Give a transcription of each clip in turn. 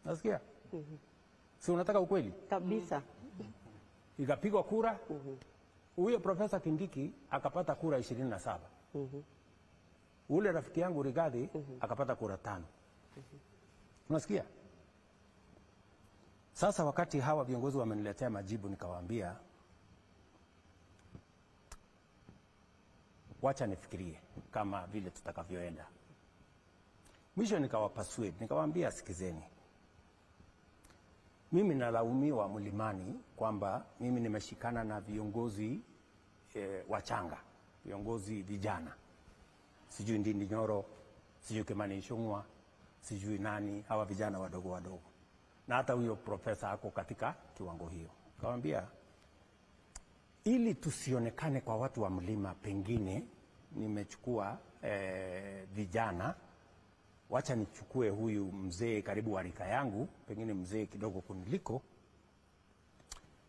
Nasikia? Si unataka ukweli? Kabisa. Ikapigwa kura. Huyo Profesa Kindiki akapata kura 27. Ule rafiki yangu Rigathi akapata kura 5. Unasikia? Sasa wakati hawa viongozi wameniletea majibu, nikawaambia wacha nifikirie kama vile tutakavyoenda. Mwisho nikawapasuade, nikawaambia sikizeni. Mimi nalaumiwa mlimani kwamba mimi nimeshikana na viongozi wachanga, viongozi vijana. Sijui Ndindi Nyoro, sijui Kimani Ichung'wa, sijui nani, hawa vijana wadogo wadogo. Na hata huyo profesa ako katika kiwango hiyo. Nikamwambia ili tusionekane kwa watu wa mlima, pengine nimechukua vijana, wacha nichukue huyu mzee karibu wa rika yangu, pengine mzee kidogo kuniliko,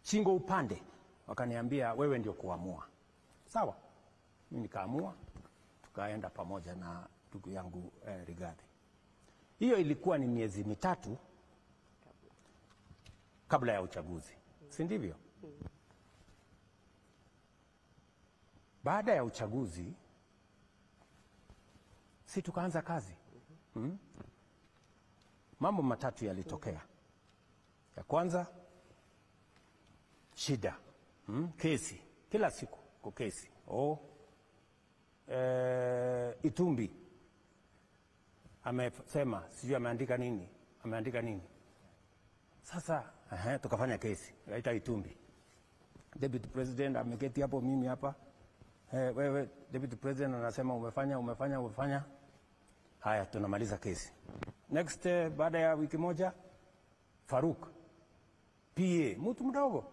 shingo upande. Wakaniambia wewe ndio kuamua. Sawa, mimi nikaamua, tukaenda pamoja na ndugu yangu Rigathi. Hiyo ilikuwa ni miezi 3 kabla ya uchaguzi, si ndivyo? Baada ya uchaguzi si tukaanza kazi. Mambo matatu yalitokea. Ya kwanza, shida, kesi kila siku kwa kesi. Itumbi amesema sijui ameandika nini, ameandika nini. Sasa tukafanya kesi, kaita Itumbi. Deputy President ameketi hapo, mimi hapa. Wewe Deputy President anasema umefanya, umefanya, umefanya. Haya, tunamaliza kesi. Next, baada ya wiki moja, Faruk PA, mtu mdogo,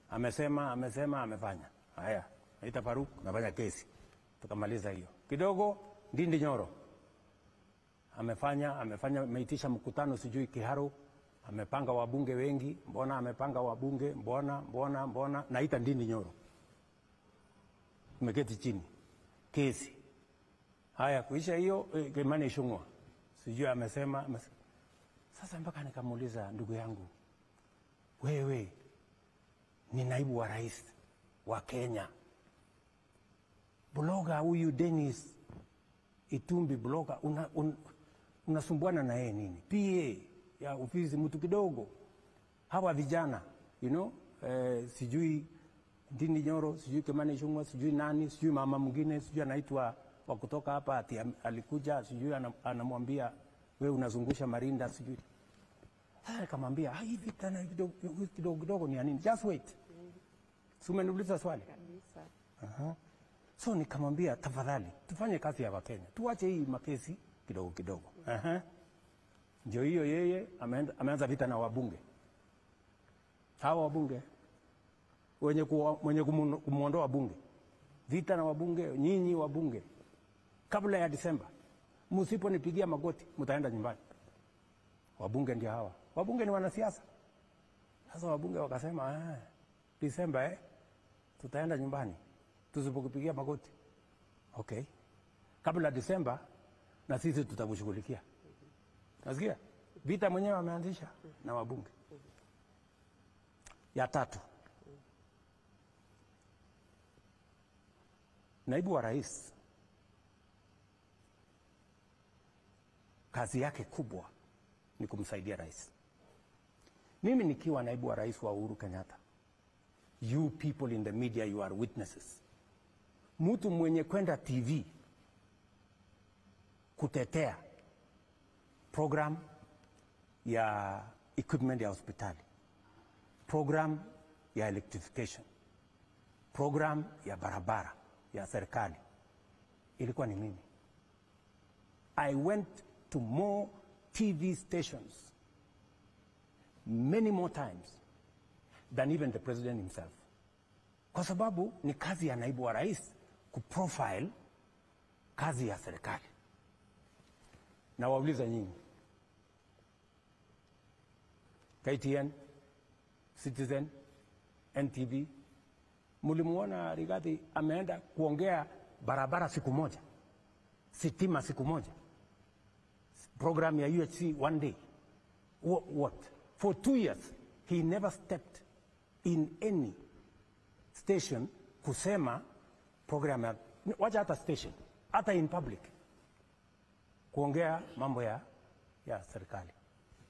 amesema, amesema, amefanya. Haya, naita Faruk, nafanya kesi. Tukamaliza hiyo. Kidogo Ndindi Nyoro amefanya, amefanya, ameitisha mkutano sijui Kiharu, amepanga wabunge wengi, mbona amepanga wabunge, mbona, mbona, mbona, naita Ndindi Nyoro. Tumeketi chini. Kesi. Haya, kuisha hiyo, Kimani Ichung'wa sijui amesema, amesema. Sasa mpaka nikamuuliza ndugu yangu, wewe ni naibu wa rais wa Kenya, bloga huyu Dennis Itumbi bloga, unasumbuana na yeye nini? PA ya ofisi mtu kidogo, hawa vijana you know, sijui Ndindi Nyoro, sijui Kimani Ichung'wa, sijui nani, sijui mama mwingine, sijui anaitwa wa kutoka hapa ati alikuja, sijui anamwambia wewe unazungusha marinda sijui. Sasa nikamwambia hivi tena kidogo kidogo kidogo ni ya nini? Just wait. Si umeniuliza swali? Kabisa. So nikamwambia tafadhali tufanye kazi ya Wakenya, tuache hii makesi kidogo kidogo. Ndio hiyo yeye ameanza vita na wabunge. Hawa wabunge wenye kumuondoa bunge. Vita na wabunge, nyinyi wabunge, kabla ya Disemba msiponipigia magoti mtaenda nyumbani. Wabunge ndio hawa. Wabunge ni wanasiasa. Sasa wabunge wakasema Disemba tutaenda nyumbani tusipokupigia magoti. Okay. Kabla Disemba na sisi tutakushughulikia. Nasikia? Vita mwenyewe ameanzisha na wabunge. Ya tatu, naibu wa rais kazi yake kubwa ni kumsaidia rais. Mimi nikiwa naibu wa rais wa Uhuru Kenyatta, you people in the media, you are witnesses. Mtu mwenye kwenda TV kutetea program ya equipment ya hospitali, program ya electrification, program ya barabara ya serikali, ilikuwa ni mimi. I went to more TV stations many more times than even the president himself. Kwa sababu ni kazi ya naibu wa rais kuprofile kazi ya serikali. Na wauliza nyinyi, KTN, Citizen, NTV, mulimuona Rigathi ameenda kuongea barabara siku moja, sitima siku moja, program ya UHC one day? What? For 2 years he never stepped in any station kusema program ya, wacha hata station, hata in public kuongea mambo ya serikali.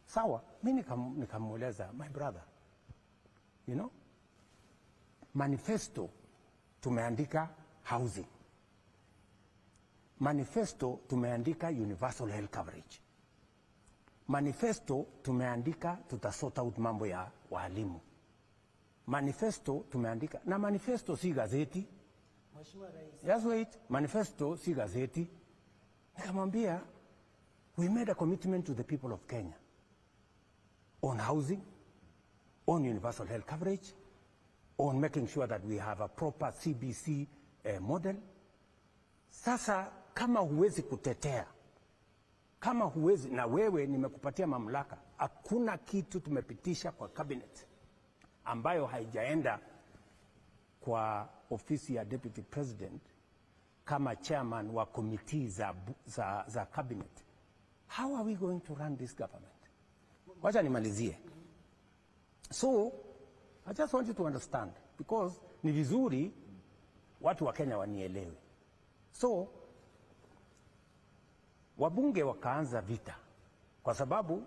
Sawa, mimi nikamueleza, my brother, you know, manifesto tumeandika housing, manifesto tumeandika universal health coverage, manifesto tumeandika tutasort out mambo ya walimu, manifesto tumeandika, na manifesto si gazeti. Mheshimiwa Rais. Just wait, manifesto si gazeti. Nikamwambia, we made a commitment to the people of Kenya on housing, on universal health coverage, on making sure that we have a proper CBC model. Sasa kama huwezi kutetea, kama huwezi, na wewe nimekupatia mamlaka, hakuna kitu tumepitisha kwa cabinet ambayo haijaenda kwa ofisi ya deputy president kama chairman wa committee za cabinet. How are we going to run this government? Wacha nimalizie. So, I just want you to understand, because ni vizuri watu wa Kenya wanielewe. So, wabunge wakaanza vita kwa sababu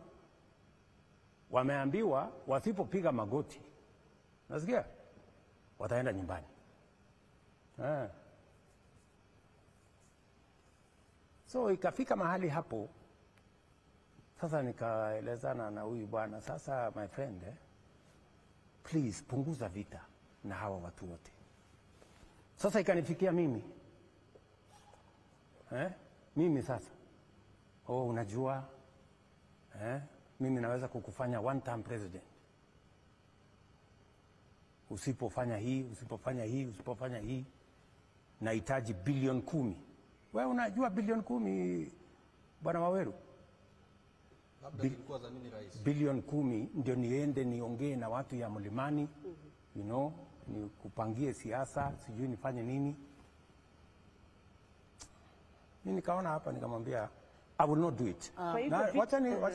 wameambiwa wasipopiga magoti, nasikia, wataenda nyumbani. So ikafika mahali hapo sasa nikaelezana na huyu bwana, sasa my friend, please punguza vita na hawa watu wote. Sasa ikanifikia mimi. Mimi sasa, oh, unajua, mimi naweza kukufanya one term president. Usipofanya hii, usipofanya hii, usipofanya hii, nahitaji bilioni 10. Wewe unajua bilioni 10, Bwana Waweru? Labda zilikuwa za nini, Rais? Bilioni 10 ndio niende niongee na watu ya Mlimani, you know, nikupangie siasa, sijui nifanye nini. Mimi nikaona hapa nikamwambia I will not do it. Kwa hivyo Na, wacha ni, wacha